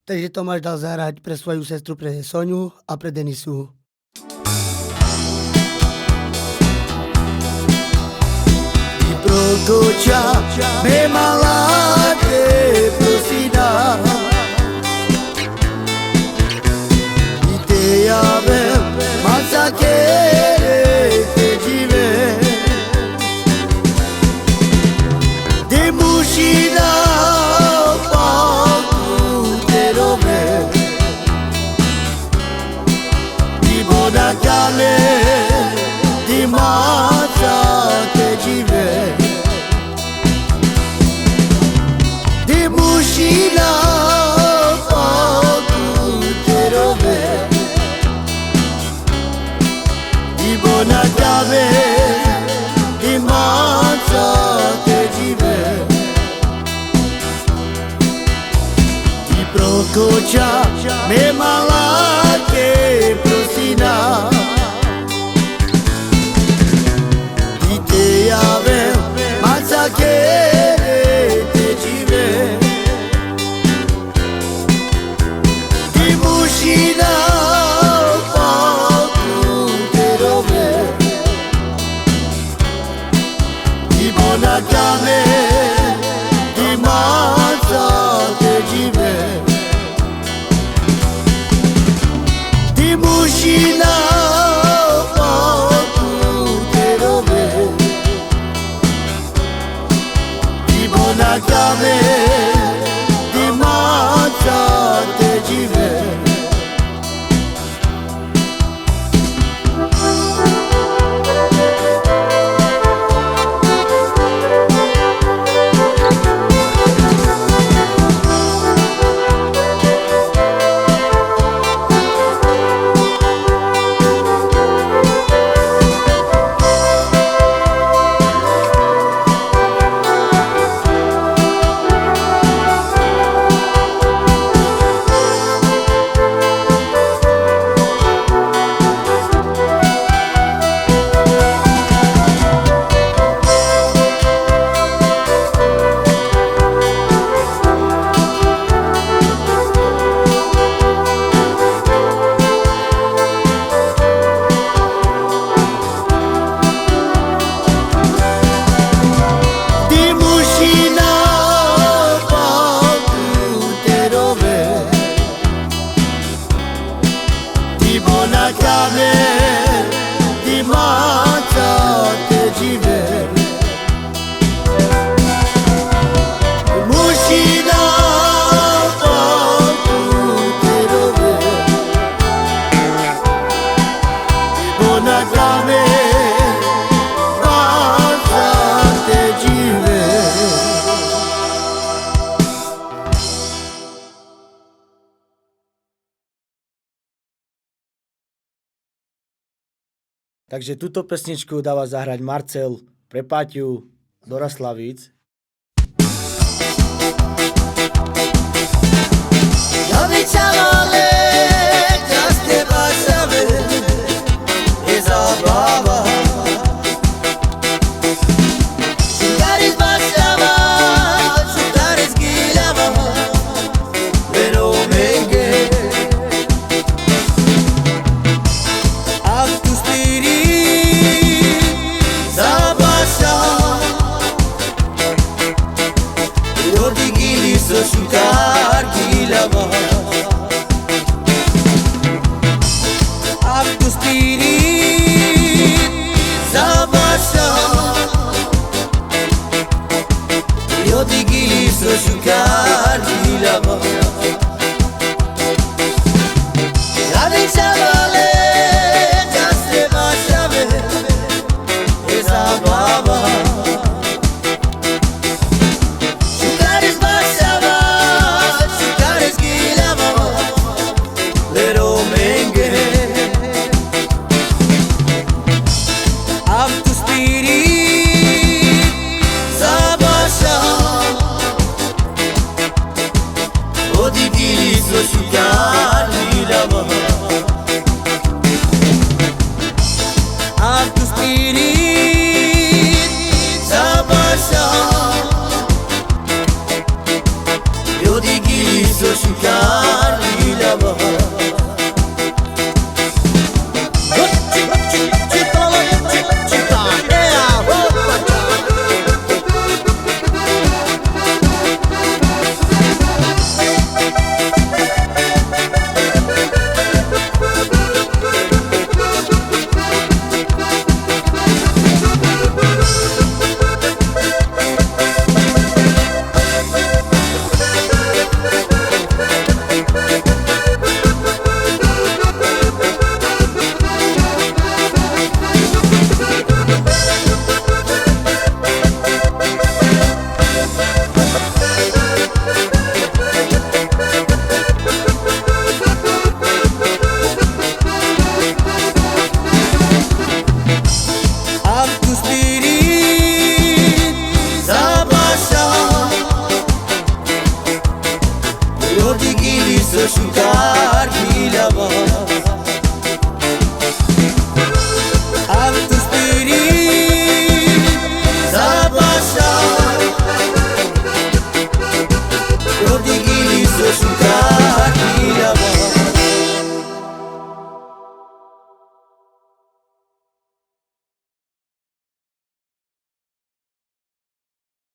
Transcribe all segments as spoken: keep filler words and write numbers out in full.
Teži Tomáš dal zahrahňa pre svoju sestru, pre Soňu a pre Denisu. Di prokoča me mala te prosina, di te javel maca kere te džive. Di mušina palku te rove, di bona kame, di maca te džive. Di mušina palku te rove, di bona kame, di maca te džive. Di prokoča me mala te prosina, di te javel maca kere te džive. Di mušina palku te rove, di bona kame, di maca te džive. Di mušina palku te rove, di bona kame, di maca te džive. Di mušina palku te rove, di bona kame, di maca te džive. Mušina palku te rove, di bona kame, maca te džive. Tak tuto pesničku dáva zahrahňa Marcel pre Paťu do Raslavic.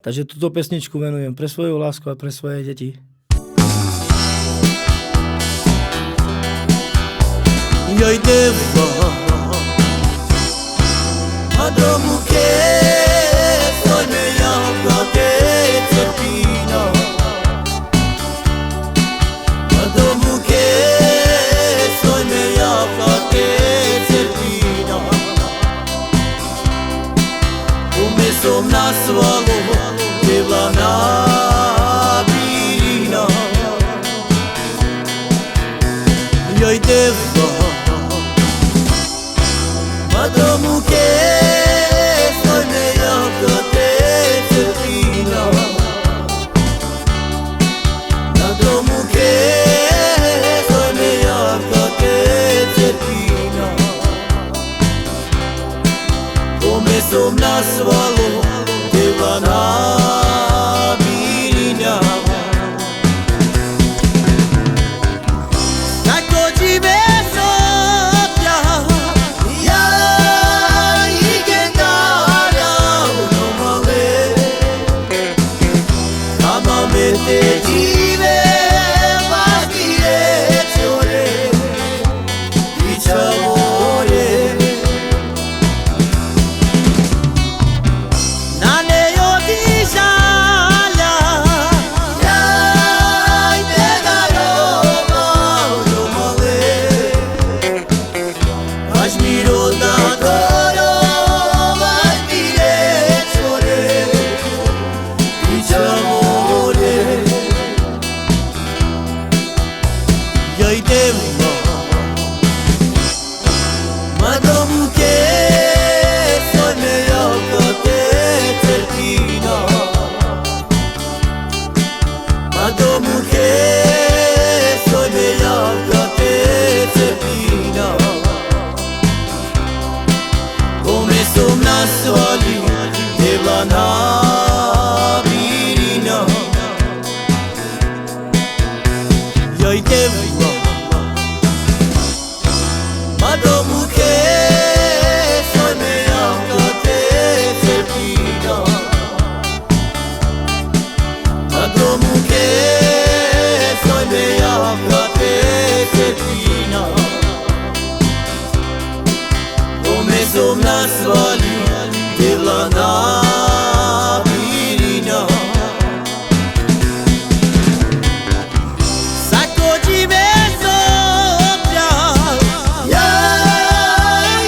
Znači, tuto pesničku venujem pre svoju lasku a pre svoje deti. Joj deva, ma domu ke soj me javka te crpina. Ma domu ke soj me javka te crpina. Kome som nasvalo te vlana birina. Joj deva, ma domu ke soj me javka te crpina. Ma domu ke soj me javka te crpina. Kome som nasvalo te vlana birina. Kako džive so pja, ja i gendarja romale. Ama me te džive vaš bire čore i čhavore. Nane odi žalja, jaj te darova romale. Vaš biro dadoro, vaš bire čore i čhavore. Joj deva, ma domu ke soj me javka te crpina. Ma domu ke soj me javka te crpina. Kome som nasvali te vlana birina. Joj deva, ma domu ke soj me javka te crpina. Ma domu ke soj me javka te crpina. Kome som nasvali te vlana birina. Sako džive so pja, ja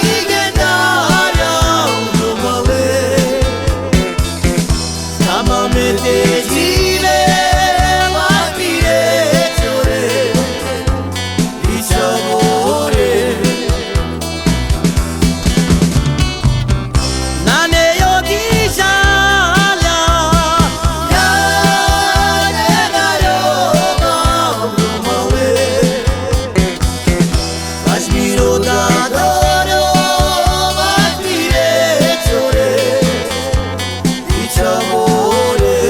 i gendarja romale. Ama me te džive vaš bire čore i čhavore. Nane odi žalja, ja te darova romale. Vaš biro dadoro, vaš bire čore i čhavore.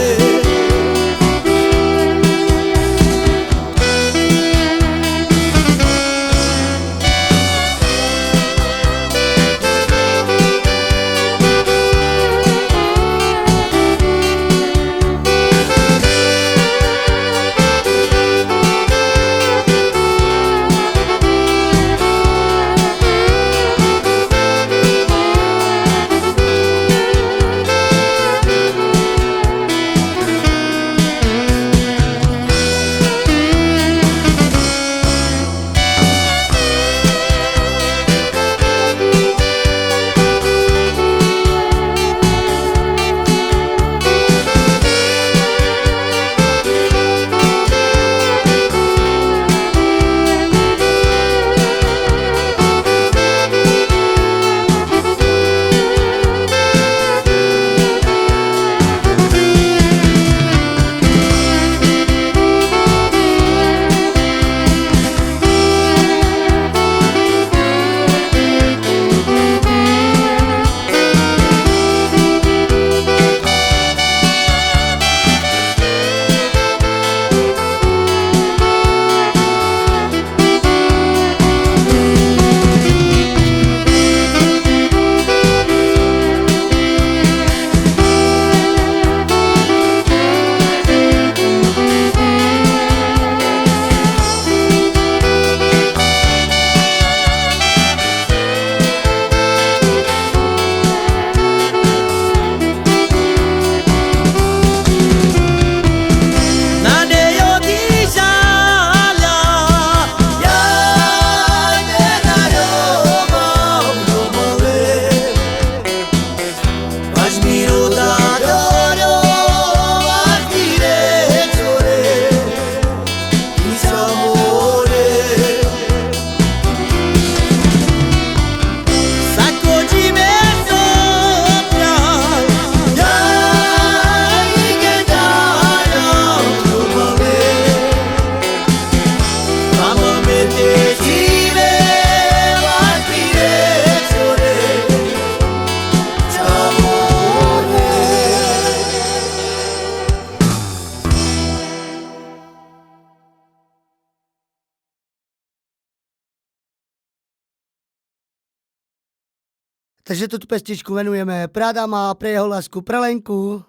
Že tuto pesničku venujeme pre Adama, pre jeho lasku, pre Lenku.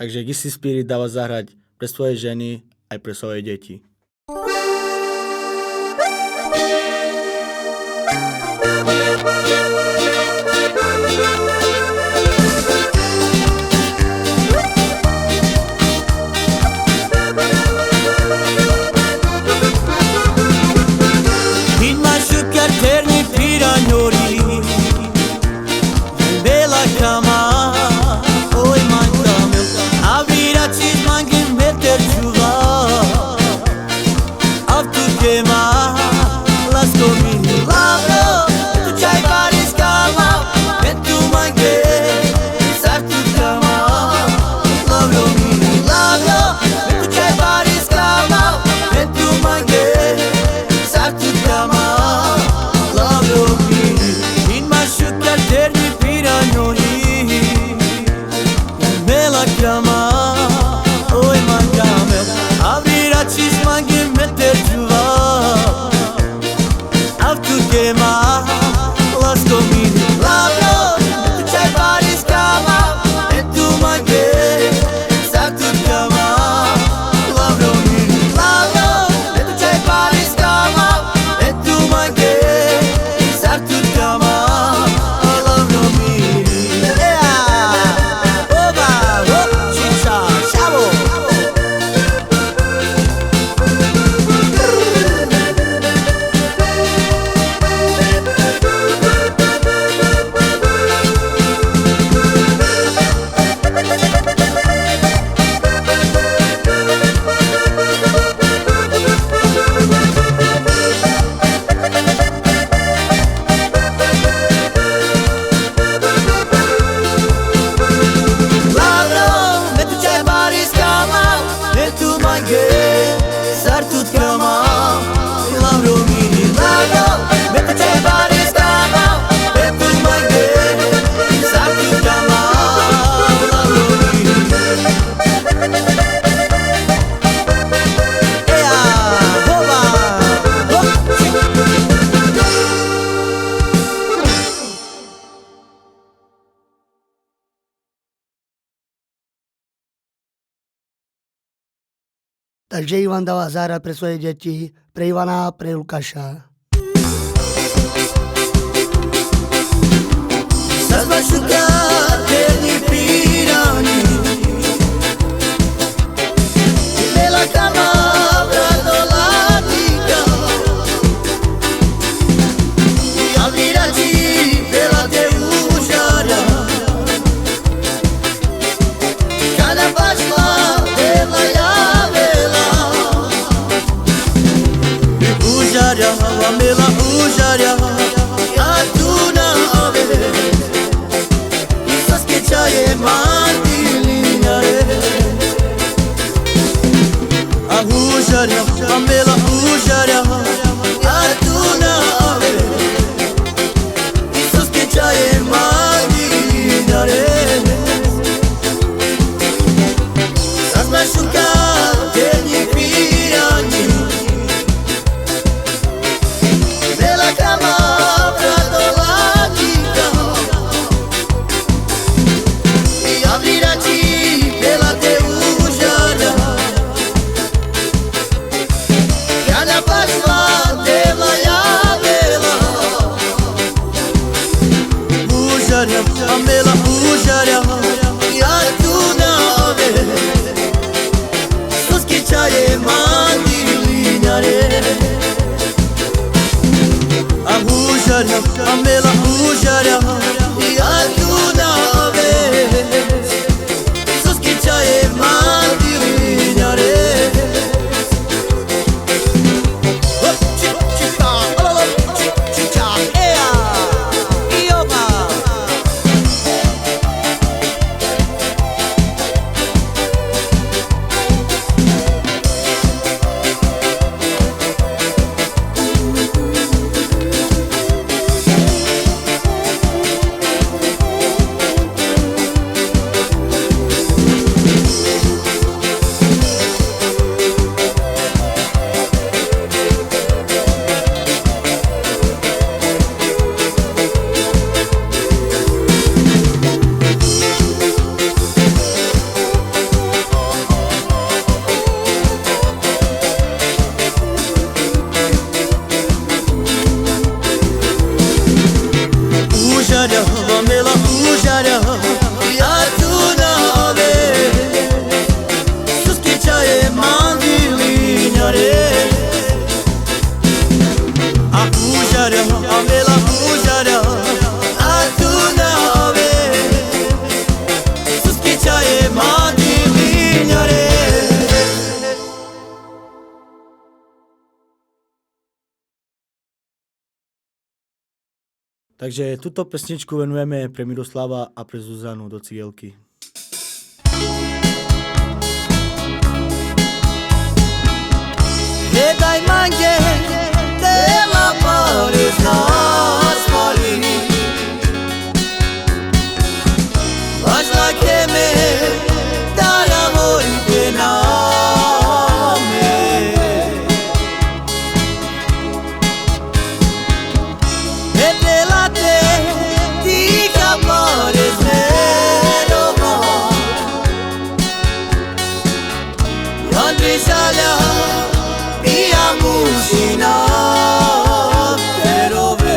Так же Гиси Спирит дава заграц пре свойе жени, ай пре свойе деци. Al džeivan dava hazara pre soja džeči, pre Ivana, pre Lukaša. Sas mašuka terni pirani, bela kama brado latika, ja virači bela te užara. Kana pašla te lajavela. Užarja, amela užarja, a tu na ave. I soske čaje mandi linjare. A užarja, amela užarja, a tu na ave. I soske čaje mandi linjare. Sas mašuka terni pirani, bela kama brado latika, ja virači bela te užara. Kana pašla te lajavela. Užarja, amela užarja, ja tu na ave. Soske čaje mandi linjare. A užarja, amela užarja, ja tu na ave. Soske čaje mandi linjare. Hop, čip, čip, ta, ala, la, čip, čip, ča, ea, i oba. Užarja, amela užarja, ja tu na ave. Soske čaje mandi linjare. A užarja, amela užarja, a tu na ave. Soske čaje mandi linjare. Так же туту песничку венуваме пре Мирослава, а пре Зузану до Цигелки. Е дай манґе, те ла паре зна спали. Вашлакеме, тара морите наме. Е те лате, тика паре зме роба. Андри шаля, пия мушина, те робе.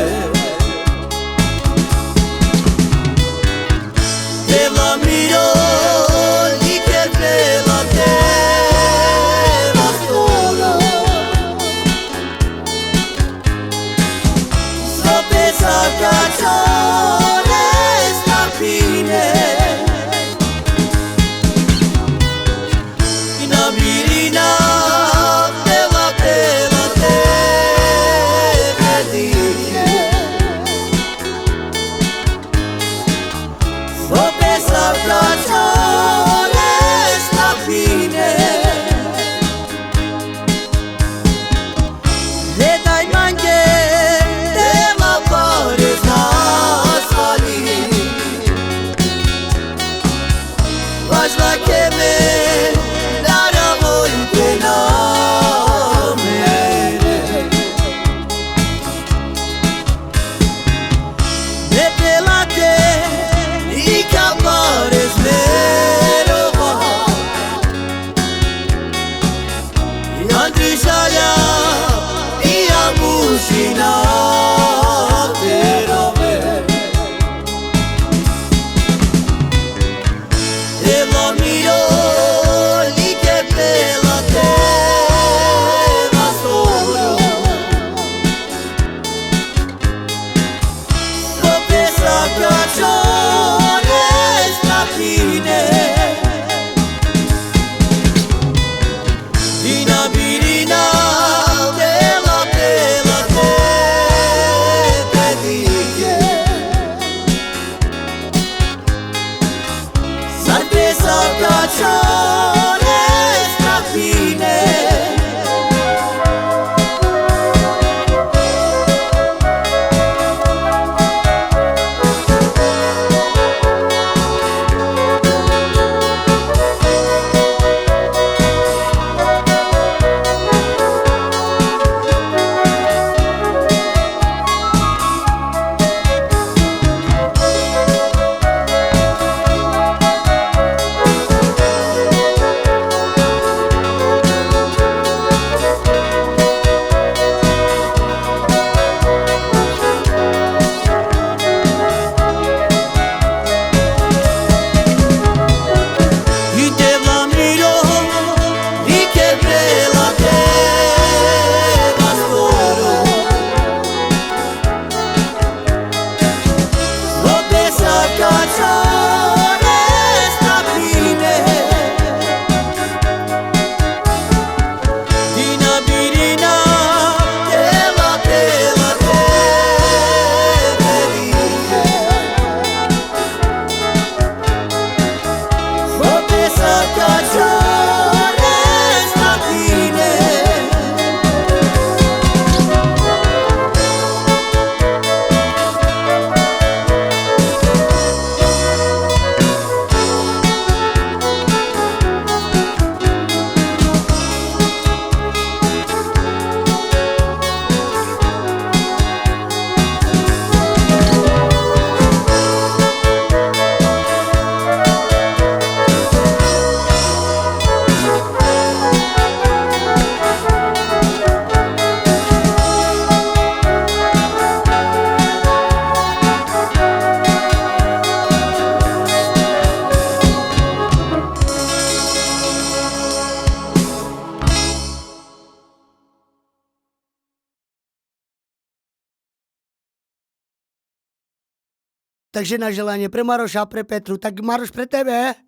Tak žena želanie pre maroša pre petru tak maroš pre tebe.